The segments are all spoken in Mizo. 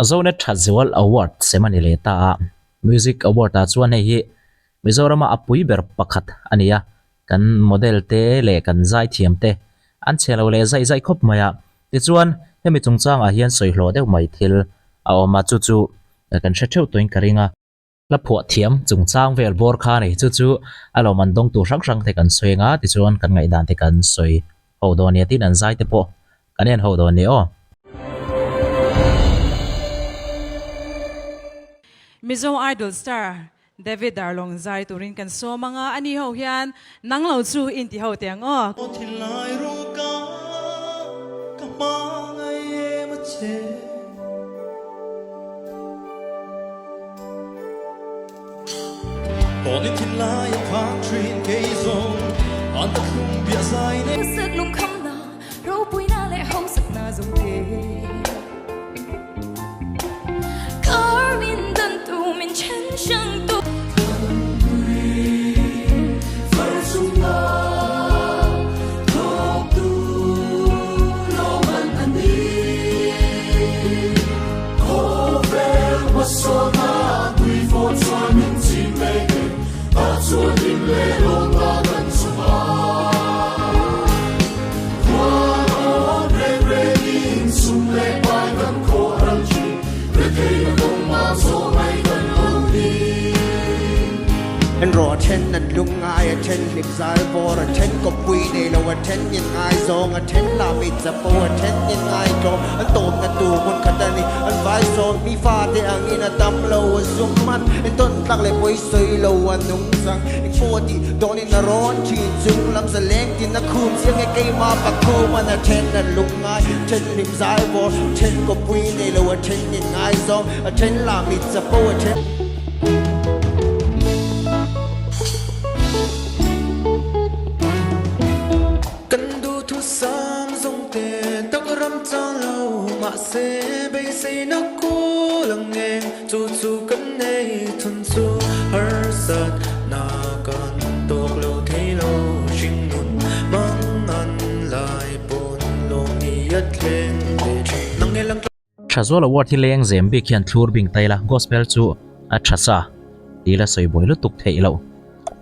Zonet Thatzual Award sem a ni leh ta a, Music Award ah chuan hei hi Mizorama a pui ber pakhat a ni a, kan model te leh kan zaithiam te an chhe lo leh zaih zaih khawp mai a. Tichuan, hemi chungchangah hian sawi hlawh deuh mai thil a awm a, chu chu kan hre theuh tawhin ka ring a. Hla phuah thiam chungchang vel bawr kha a ni, chu chu a lawm an dawng tur hrang hrang te kan sawi anga, tichuan kan ngaihdan te kan sawi ho dawn nia, tin an zai te pawh kan en ho dawn nia aw. Mizo Idol star David Darlong zai turin kan sawm anga, ani ho hian nang lo chu in ti ho teh ang aw. Aw thinlai ruka ka hmangaih em a che. Tawni thinlai a phak thin kei zawng an ta thlung biah zai nei. Hausak lungkhamna, ropuina leh hausakna zawng te. Kar min dan tu min then hrang tu. En rawh a then an lung ngai a then hlim zai bawr a then kawppui nei lo a then in ngai zawng a then lah mit chapo a then in ngai tlawm an tawpna tur hmun khat a ni an vai sawm mi fate angin a tam lo a zum man entawn tlak leh pawi sawi lo a nung chang eng pawh a tih dawnin a rawn thin chung lam zaleng tin a khum chiang e keimah pakhum an a then an lung ngai then hlim zai bawr then kawppui nei lo a then in ngai zawng a then lah mit chapo a then. Kan duhthusam zawng te tak ram chang lo mahse beiseina kul ang eng chu chu kan nei thun chu harsat na kan tawk lo thei lo hringnun mang an lai pawn lawm ni a thleng ve thin nang nge lang Thazual Award hi leng zem bik hian thlur bing ta ila Gospel chu a tha sa tih la sawi buai lutuk theih loh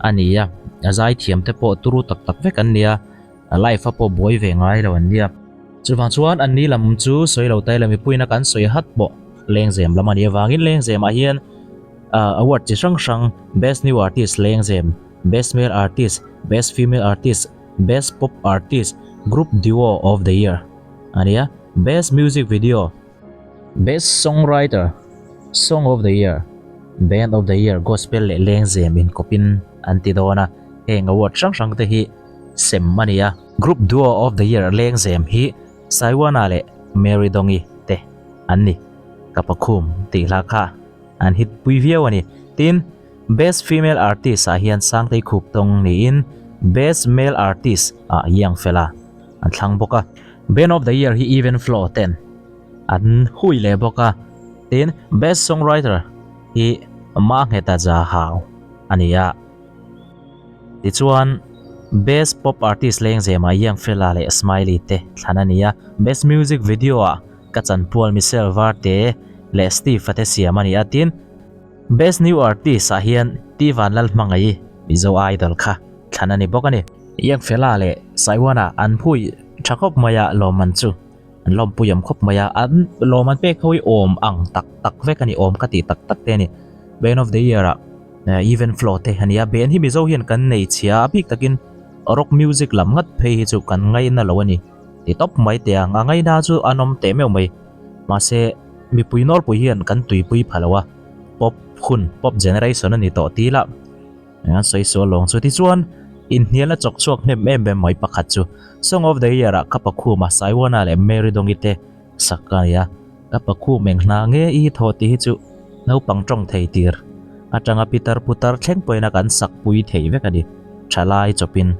a ni a, a zaithiam te pawh turu tak tak vek an nia, a live a pawh buai ve ngai lo an nia. Chuvang chuan an ni lam chu sawi lo ta ila mipuiin a kan sawi hat pawh leng zem lam a nih avangin leng zemah hian award chi hrang hrang Best New Artist leng zem, Best Male Artist, Best Female Artist, Best Pop Artist, Group Duo of the Year a nia. Best Music Video, Best Songwriter, Song of the Year, Band of the Year, Gospel leh Lengzem inkawpin an ti dawn a, heng award hrang hrang te hi sem a ni a. Group Duo of the Year Lengzem hi Saiwana leh Mary Dongi te an ni. Ka pakhum tih hla kha an hit pui viau a ni. Tin, Best Female Artist ah hian Sangtei Khuptawng niin Best Male Artist ah Young Fella an thlang bawk a. Band of the Year hi Even Flow ten an hui leh bawk a, tin Best Songwriter hi Mangheta Jahau a ni a. Tichuan Best Pop Artist Lengzema Young Fella leh Smiley te thlan a ni a, Best Music Video ah Ka Chanpual Michelle Varte leh Steve a te siam a ni a, tin Best New Artist ah hian T Vanlalhmangaih Mizo Idol kha thlan a ni bawk a ni. Young Fella leh Saiwana an phui tha khawp mai a, lawmman chu an lawmpui awm khawp mai a, an lawmman pek ho hi awm ang tak tak vek a ni, awm ka tih tak tak te a ni. Band of the Year ah Even Flow te a ni a, band hi Mizo hian kan nei chhia a, bik takin rock music lam ngat phei hi chu kan ngaina lo a ni ti tawp mai teh ang, a ngaina chu an awm teh meuh mai, mahse mipui nawlpui hian kan tuipui pha lo a, pop hun, pop generation a ni tawh ti ila. An sawi sual lawng chu. Tichuan, inhnialna chawk chhuak hnem em em mai pakhat chu Song of the Year ah ka pakhuma Saiwana leh Mary Dongi te sak a ni a. Ka pakhum eng hna nge i thaw tih hi chu naupang tawng thei tir atanga pitar putar thleng pawhin a kan sak pui thei vek a ni. Thalai chawpin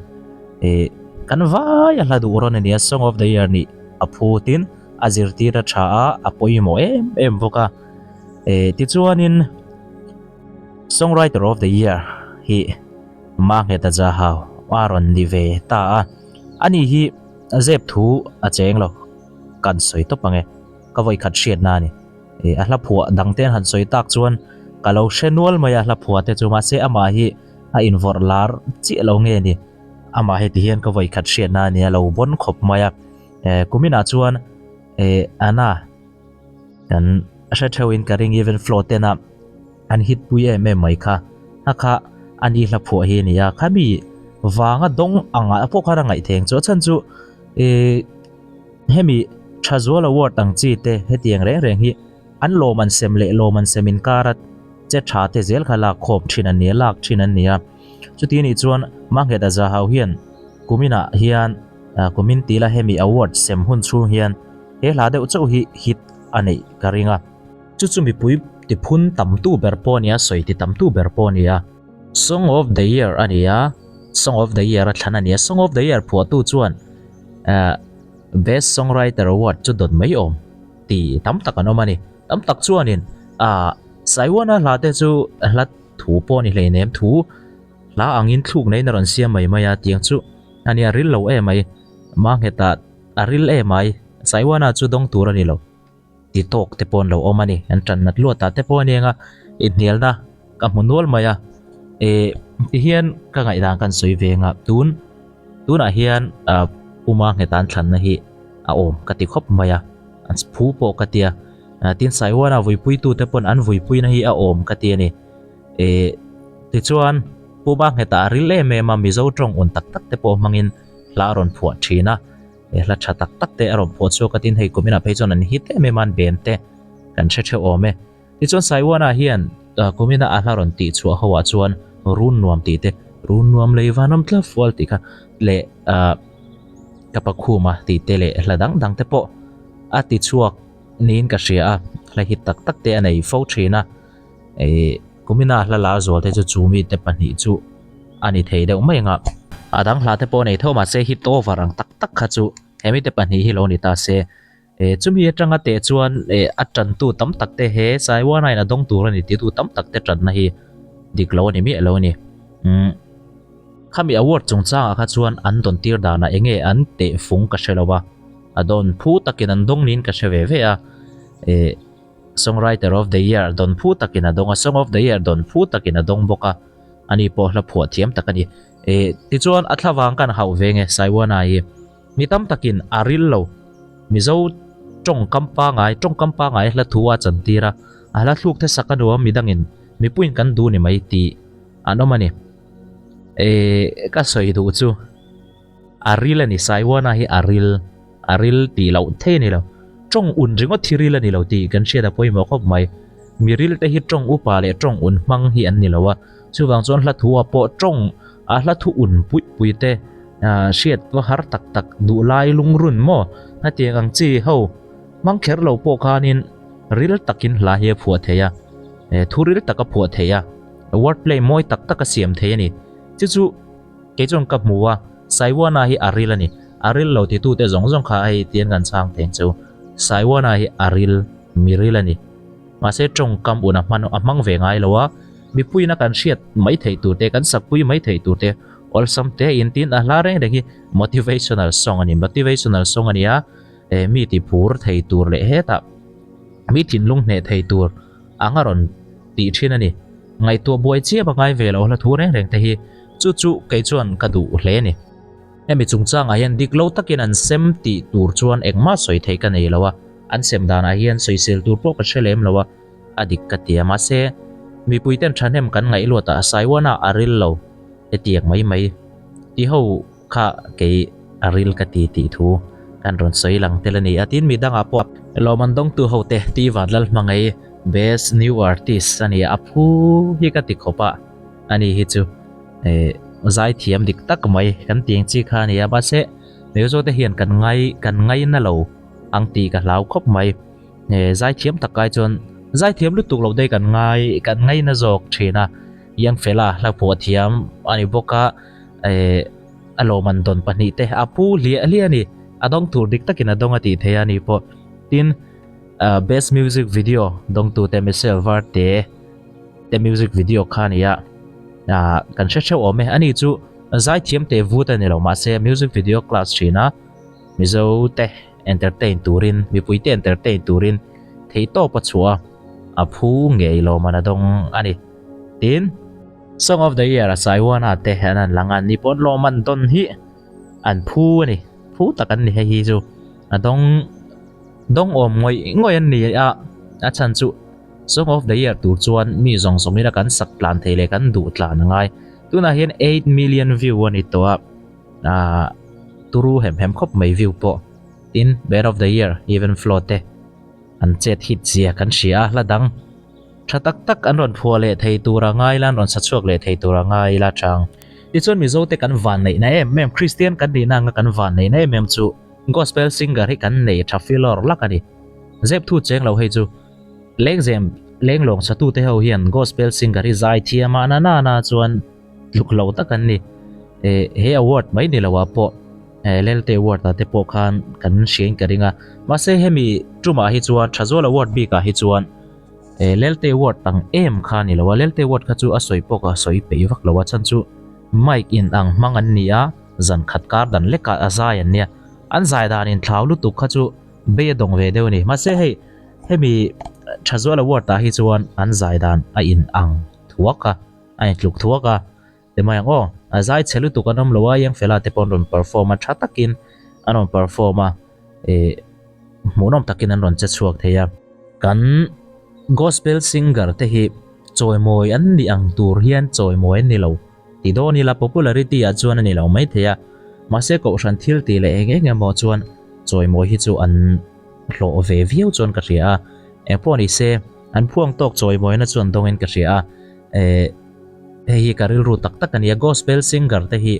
eh kan vai a hla duh rawn a ni a, Song of the Year nih a phu tin a zirtir a tha a, a pawimawh em em bawk a. Eh tichuanin. Songwriter of the Year hi Mangheta Jahau a rawn ni ve ta a, ani hi zep thu a cheng lo, kan sawi tawp ang e, ka vawikhat hriatna a ni. A hla phuah dang te an han sawi tak chuan ka lo hre nual mai a hla phuah te chu mahse amah hi a invawrh lar chiah lo nge ni. Amah heti hian ka vawi khat hriatna a nia lo bawn khawp mai a. Kuminah chuan Anna kan hre theuhin ka ring even flow tena an hit pui em em mai kha. A kha a ni hla phuah hi a ni a, khami vanga dawng angah pawh khan a ngaih theng chu a chhan chu hemi Thazual Award ang chi te hetiang reng reng hi an lawm an sem leh lawm an sem inkar a che tha te zel kha lak khawm thin an ni a, lak thin an ni a. Chuti anih chuan Manghet a Zahau hian kuminah hian kumin tila hemi award sem hun chhung hian he hla deuh chauh hi hit a neih ka ring a. Chu chu mipui tiphun tamtu ber pawh a ni a, sawi ti tamtu ber pawh a ni a. Song of the Year a ni a, Song of the Year a thlan a ni a. Song of the Year phuahtu chuan Best Songwriter Award chu dawt mai awm ti tam tak an awm a ni. Tam tak chuanin ah Saiwana hla te chu hla thu pawh a ni hleinem thu hla angin thluk neiin a rawn siam mai mai a tiang chu a nia ril lo em mai Mangheta a ril em mai Saiwana chu dawng tur a ni lo ti tawk te pawh an lo awm a ni an tan nat luat ah te pawh a ni ang a inhnialna ka hmu nual mai a eh tihian ka ngaihdan kan sawi ve ang a tun tunah hian ah Puma Ngheta an thlanna hi a awm ka ti khawp mai a an phu pawh ka tia tin Saiwana vuipuitu te pawn an vuipuina hi a awm ka ti a ni eh tichuan Puma Ngheta a ril em em a Mizo tawng un tak tak te pawh hmangin hla a rawn phuah thin a he hla tha tak tak te a rawn phuah chhuak a tin hei kuminah phei chuan an hit em em a an bem te kan hre theuh awm e. Tichuan Saiwana hian kumina a hla rawn tih chhuah ho ah chuan run nuam tih te, run nuam lei van awm tlat fual tih kha leh ka pakhuma tih te leh hla dang dang te pawh a ti chhuak niin ka hria a, hla hit tak tak te a nei fo thin a, kumina hla lar zual te chu chu mite pahnih chu a ni thei deuh mai ang a, a dang hla te pawh a nei tho mahse hit over ang tak tak kha chu he mite pahnih hi lo ni ta se. Eh chumi atanga teh chuan eh a tantu tam tak te he Saiwana in a dawng tur a ni titu tam tak te tanna hi dik lo a ni miah lo a ni. Umm khami award chungchangah kha chuan an dawn tir danah eng nge an teh fung ka hre lo va, a dawn phu takin an dawng niin ka hre ve ve a. Eh Songwriter of the Year dawn phu takin a dawng a, Song of the Year dawn phu takin a dawng bawk a, ani pawh hla phuah thiam tak a ni. Eh tichuan a thlavang kan hauh ve nge Saiwana hi. Mi tam takin a ril lo. Mizo tawngkam pangai, tawngkam pangai hla thu a chantir a, a hla thluk the sak a nuam midangin mipuiin kan duh ni mai tih an awm a ni. Eh, ka sawi duh chu a ril a ni, Saiwana hi a ril, a ril tih loh thei a ni lo. Tawng un ringawt hi ril a ni lo tih kan hriat a pawimawh khawp mai. Mi ril te hi tawng upa leh tawng un hmang hi an ni lo a, chuvang chuan hla thu ah pawh tawng a hla thu un puih pui te hriat va har tak tak duh lai lungrun maw hetiang ang chi ho hmang kher lo pawh khanin ril takin hla hi a phuah thei a thu ril tak a phuah thei a word play mawi tak tak a siam thei a ni chu chu kei chuan ka hmu a Saiwana hi a ril a ni a ril lo ti tute zawng zawng kha hei tian kan chhang thei ang chu Saiwana hi a ril mi ril a ni. Mahse tawngkam un a hman a hmang ve ngai lo a, mipuiin a kan hriat mai theih tur te, kan sakpui mai theih tur te awlsam te in tin a hla reng reng hi motivational song a ni, motivational song a ni a, eh mi ti phur thei tur leh hetah mi thinlung hneh thei tur ang a rawn tih thin a ni. Ngaihtuah buai chiap a ngai ve lo hla thu reng reng te hi chu chu kei chuan ka duh hle a ni. Hemi chungchangah hian dik lo takin an sem tih tur chuan engmah sawi theih ka nei lo a, an sem danah hian sawisel tur pawh ka hre lem lo a, a dik ka ti a. Mahse, mipuiten thahnem kan ngaih luat a, Saiwana a ril lo hetiang mai mai ti ho kha kei a ril ka ti tih thu kan rawn sawi lang tel a ni a. Tin, mi dangah pawh lawm an dawngtu hote Tivan Lalhmangaih Best New Artist a ni a, a phu hi ka ti khawp a, ani hi chu. Eh zaithiam dik tak mai kan ti ang chi kha a ni a mahse Mizo te hian kan ngai kan ngaina lo ang tih ka hlau khawp mai eh zaithiam tak ai chuan zaithiam lutuk lo daih kan ngai kan ngaina zawk thin a Young fella hla phuah thiam a ni bawk a eh a lawmman dawn pahnih te a pu hliah hliah a ni a dawng tur dik takin a dawng a tih theih a ni pawh tin ah best music video dawngtute Michelle Varte. te music video kha a ni a ah kan hre theuh awm e ani chu zaithiam teh vut a ni lo mahse music video class thin a mizo te entertain turin mipui te entertain turin Theihtawp a chhuah a, a phu ngei lawm an a dawng a ni. Tin, Song of the Year a Saiwana te an han lang a, ni pawn lawm an dawn hi an phu a ni. Phu tak an ni hei hi chu a dawng dawng awm ngawih ngawih an ni a, a chhan chu Song of the Year tur chuan mi zawng zawng ina kan sak tlan thei leh kan duh tlan a ngai. Tunah hian 8 million view a ni tawh a, aah turu hem hem khawp mai view pawh. Tin, Band of the Year, Even Flow te an chet hit zia kan hria a, hla dang tha tak tak an rawn phuah leh thei tur a ngai la, an rawn sa chhuak leh thei tur a ngai la chang. Tichuan Mizote kan vanneihna em em, Kristian kan nihna anga kan vanneihna em em chu Gospel singer hi kan nei tha filawr lak a ni. Zep thu cheng lo hei chu Lengzem lenglawng satute ho hian Gospel singer hi zai thiam a na na na chuan tluk lo tak an ni. He award mai ni lo ah pawh Lelte award ah te pawh khan kan hriain ka ring a. Mahse hemi tumah hi chuan Thazual award bikah hi chuan Lelte award ang em kha ni lo a. Lelte award kha chu a sawi pawh ka sawi peih vak lo a chhan chu mic in ang hmang an ni a, zan khat kar dan lekah a zai an nia. An zai dan in thlau lutuk kha chu bei a dawng ve deuh a ni. Mahse hei hemi Thazual award ah hi chuan an zai dan a in ang thuak a. A intluk thuak a, ti mai ang aw. A zai chhe lutuk an awm lo a, Yangfela te pawh an rawn perform a, tha takin an rawn perform a, ih hmuhnawm takin an rawn che chhuak thei a. Kan gospel singer te hi chawimawi an nih ang tur hian chawimawi an ni lo ti dawn ila popularity ah chuan a ni lo mai thei a, mahse kohhran thil tih leh eng eng emaw chuan chawimawi hi chu an hlawh ve viau chuan ka hria a, engpawh ni se an phuang tawk chawimawina chuan dawngin ka hria a. Eh, hei hi ka rilru tak tak a nia, gospel singer te hi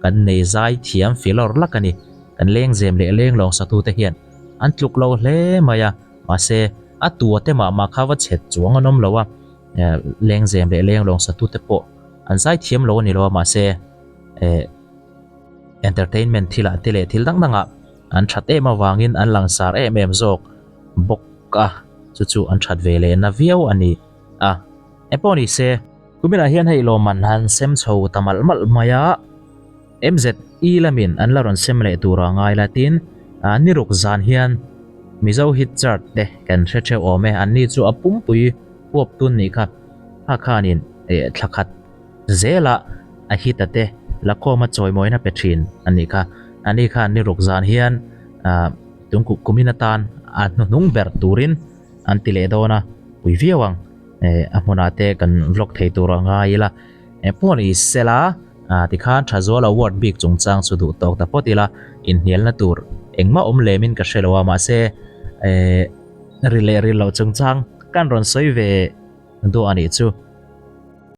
kan nei zai thiam filawr lak a ni, kan lengzem leh lenglawng satu te hian an tluk lo hle mai a, mahse a tua te mah mah kha va chhet chuang an awm lo a, eh, lengzem leh lenglawng satu te pawh an zai thiam lo a ni lo a, mahse eh, entertainment thilah te leh thil dang dangah an that em avangin an langsar em em zawk bawk a, chu chu an that ve leh na viau a ni a. Engpawh ni se, kuminah hian hei lawmman han sem chho ta malh malh mai a, MZE lamin an la rawn sem leh tur a ngai la tin, ni ruk zan hian Mizo hit chart te kan hre theuh awm e, anni chu a pumpui huap tun nih kha, kha khanin thla khat zela a hit a te lakhawma chawimawina pe thin a nih kha, ani khan ni ruk zan hian tung kumin atan a hnuhnung ber turin an ti leh dawn a, pui viau ang. Eh a hmunah te kan vlog thei tur a ngai ila engpawh ni sela ah tikhan Thazual award bik chungchang chu duh tawk ta phawt ila inhnialna tur engmah awm lemin ka hre lo a mahse eh ri leh ri loh chungchang kan rawn sawi ve duah a nih chu.